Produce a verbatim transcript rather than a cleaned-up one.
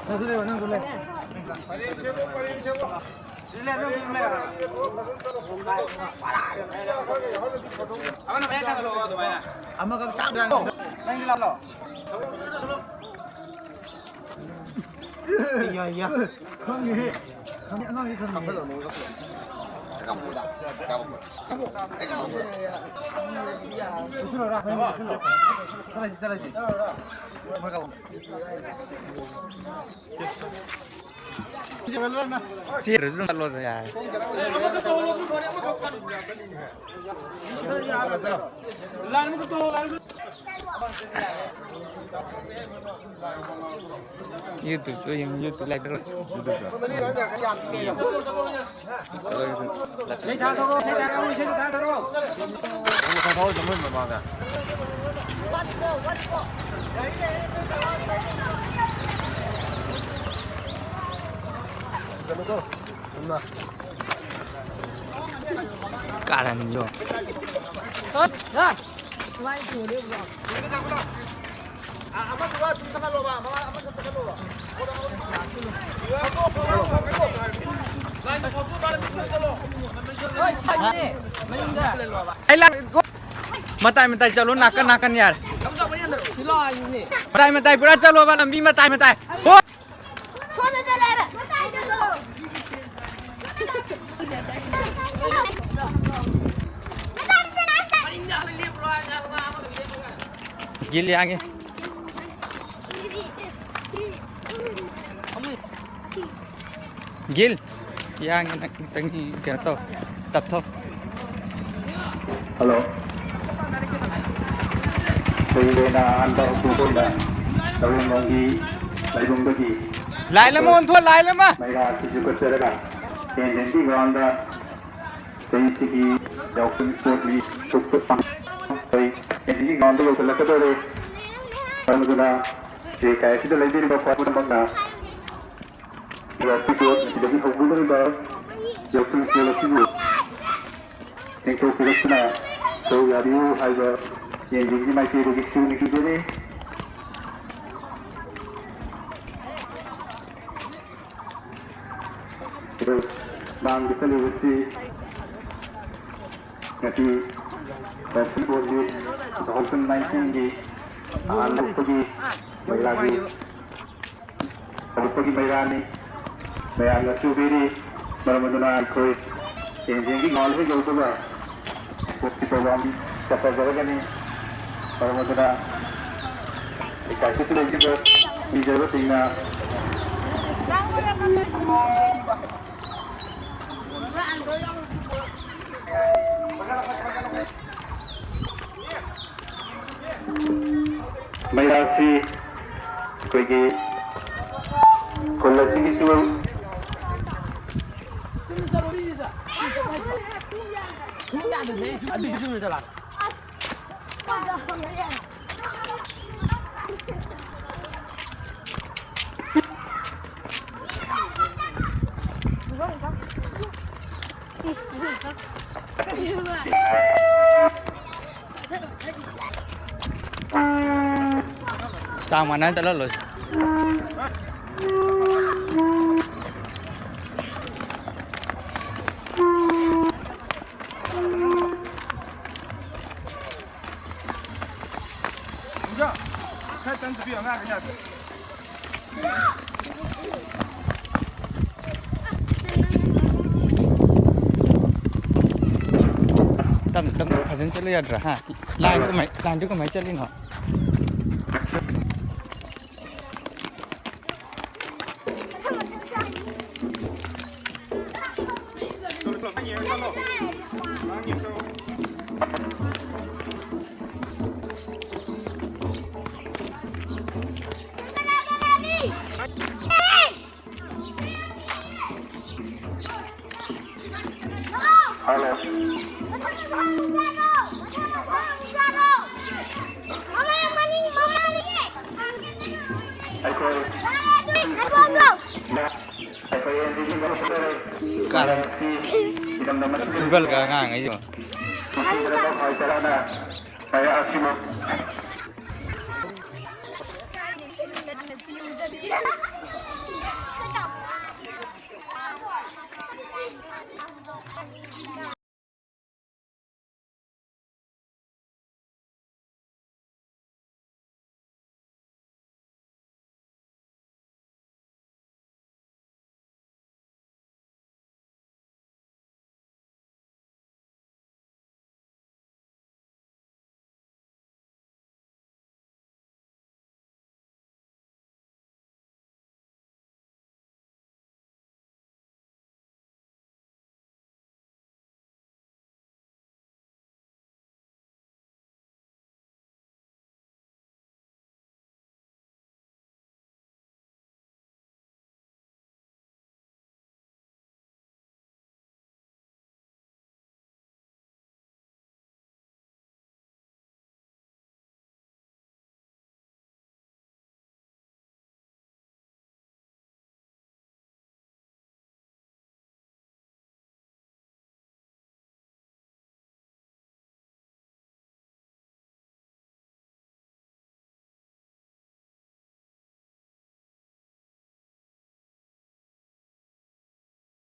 ꯅꯪꯁꯨ ꯂꯩꯌꯣ, ꯅꯪꯁꯨ ꯂꯩ꯫ ꯑꯃꯈꯛ ꯆꯥꯗ꯭ꯔꯥ? ꯅꯪꯗꯤ ꯂꯥꯛꯂꯣ꯫ ꯌꯥ, ꯌꯥ꯫ ꯈꯪꯉꯦꯍꯦ꯫ ꯈꯪꯉꯦ, ꯑꯉꯥꯡꯗꯤ ꯈꯪꯉꯦ꯫ ꯆꯠꯂꯁꯤ, ꯆꯠꯂꯁꯤ꯫ ꯆꯦꯜꯂꯁꯨ ꯑꯗꯨꯝ ꯆꯠꯂꯣꯗ ꯌꯥꯔꯦ꯫ YouTube ꯇ ꯌꯦꯡꯉꯨ, YouTube ꯂꯥꯏꯛ ꯇꯧꯔꯣ꯫ ꯀꯥꯔꯟꯗꯣ꯫ ꯑꯩ ꯂꯥꯛ-, ꯃꯇꯥꯏ ꯃꯇꯥꯏ ꯆꯠꯂꯣ, ꯅꯥꯀꯟ ꯅꯥꯀꯟ ꯌꯥꯔꯦ꯫ ꯃꯇꯥꯏ ꯃꯇꯥꯏ ꯄꯨꯔꯥ ꯆꯠꯂꯣꯕ, ꯂꯝꯕꯤ ꯃꯇꯥꯏ ꯃꯇꯥꯏ꯫ ꯍꯣꯏ꯫ ꯁꯣꯝꯗ ꯆꯠꯂꯣ ꯍꯥꯏꯕ꯫ ꯒꯤꯜ ꯌꯥꯡꯉꯦ꯫ ꯒꯤꯜ ꯌꯥꯡꯉꯦ, ꯅꯪ ꯈꯤꯇꯪ ꯀꯩꯅꯣ ꯇꯧ, ꯇꯞꯊꯧ꯫ ꯍꯜꯂꯣ꯫ ꯑꯩꯈꯣꯏꯒꯤ ꯑꯣꯏꯅ ꯑꯍꯥꯟꯕ ꯍꯧꯗꯣꯛꯄ ꯑꯣꯏꯅ ꯇꯧꯔꯤꯕꯝꯒꯤ ꯂꯥꯏꯕꯨꯡꯗꯒꯤ ꯂꯥꯏꯟ ꯑꯃ ꯑꯣꯟꯊꯣꯛ, ꯂꯥꯏꯟ ꯑꯃ꯫ ꯃꯩꯔꯥ ꯑꯁꯤꯁꯨ ꯀꯠꯆꯔꯒ ꯑꯦꯟ ꯑꯦꯟꯒꯤ ꯒ꯭ꯔꯥꯎꯟꯗ ꯆꯍꯤꯁꯤꯒꯤ ꯌꯥꯎꯁꯪ ꯏꯁꯄꯣꯔꯠ ꯃꯤꯠ ꯊꯣꯛꯄ ꯑꯩꯈꯣꯏ ꯑꯦꯟ ꯑꯦꯟꯒꯤ ꯒ꯭ꯔꯥꯎꯟꯗ ꯌꯧꯁꯤꯜꯂꯛꯀꯗꯧꯔꯦ꯫ ꯃꯔꯝ ꯑꯗꯨꯅ ꯂꯩꯀꯥꯏ ꯑꯁꯤꯗ ꯂꯩꯕꯤꯔꯤꯕ ꯈ꯭ꯋꯥꯏ ꯄꯨꯝꯅꯃꯛꯅ ꯌꯥꯎꯁꯪ ꯏꯁꯄꯣꯔꯠ ꯑꯁꯤꯗꯒꯤ ꯍꯧꯒꯗꯧꯔꯤꯕ ꯌꯥꯎꯁꯪ ꯏꯁꯄꯣꯔꯠ ꯑꯁꯤꯕꯨ ꯇꯦꯡꯊꯣꯛꯄꯤꯔꯛꯇꯨꯅ ꯁꯔꯨꯛ ꯌꯥꯕꯤꯌꯨ ꯍꯥꯏꯕ ꯑꯦꯟ ꯑꯦꯟꯒꯤ ꯃꯥꯏꯀꯩꯗꯒꯤ ꯁꯤꯡꯅ ꯈꯪꯖꯔꯤ꯫ ꯑꯗꯨ ꯃꯥꯡꯗ ꯆꯠꯂꯤꯕꯁꯤ ꯉꯁꯤ ꯌꯥꯎꯁꯪ ꯏꯁꯄꯣꯔꯠ ꯃꯤꯠ ꯇꯨ ꯊꯥꯎꯖꯟ ꯅꯥꯏꯟꯇꯤꯟꯒꯤ ꯑꯍꯥꯟꯕ ꯍꯧꯔꯛꯄꯒꯤ ꯃꯩꯔꯥꯒꯤ ꯍꯧꯔꯛꯄꯒꯤ ꯃꯩꯔꯥꯅꯤ꯫ ꯃꯌꯥꯝꯅꯁꯨ ꯎꯕꯤꯔꯤ꯫ ꯃꯔꯝ ꯑꯗꯨꯅ ꯑꯩꯈꯣꯏ ꯑꯦꯟ ꯑꯦꯟꯒꯤ ꯒ꯭ꯔꯥꯎꯟ ꯍꯦꯛ ꯌꯧꯕꯒ ꯏꯁꯄꯣꯔꯠꯀꯤ ꯄ꯭ꯔꯣꯒ꯭ꯔꯥꯝ ꯆꯠꯊꯖꯔꯒꯅꯤ꯫ ꯃꯔꯝ ꯑꯗꯨꯅ ꯂꯩꯀꯥꯏꯁꯤꯗ ꯂꯩꯔꯤꯕ ꯃꯤꯖꯕꯁꯤꯡꯅ ꯃꯩꯔꯥꯁꯤ ꯑꯩꯈꯣꯏꯒꯤ ꯈꯨꯜ ꯑꯁꯤꯒꯤꯁꯨ ꯆꯥꯡ ꯃꯥꯟꯅꯅ ꯆꯠꯍꯜꯂꯣ꯫ ꯈꯔ ꯆꯪ ꯆꯠꯄꯤꯌꯨ ꯑꯉꯥꯡꯈꯩ ꯉꯥꯛꯇ꯫ ꯇꯞꯅ ꯇꯞꯅ ꯐꯖꯅ ꯆꯠꯂꯨ ꯌꯥꯗ꯭ꯔꯥ? ꯍꯥ? ꯂꯥꯏꯟ ꯀꯃꯥꯏ, ꯂꯥꯏꯟꯗꯨ ꯀꯃꯥꯏꯅ ꯆꯠꯂꯤꯅꯣ? ꯐꯨꯒꯠꯂꯒ ꯑꯉꯥꯡꯈꯩꯁꯨ꯫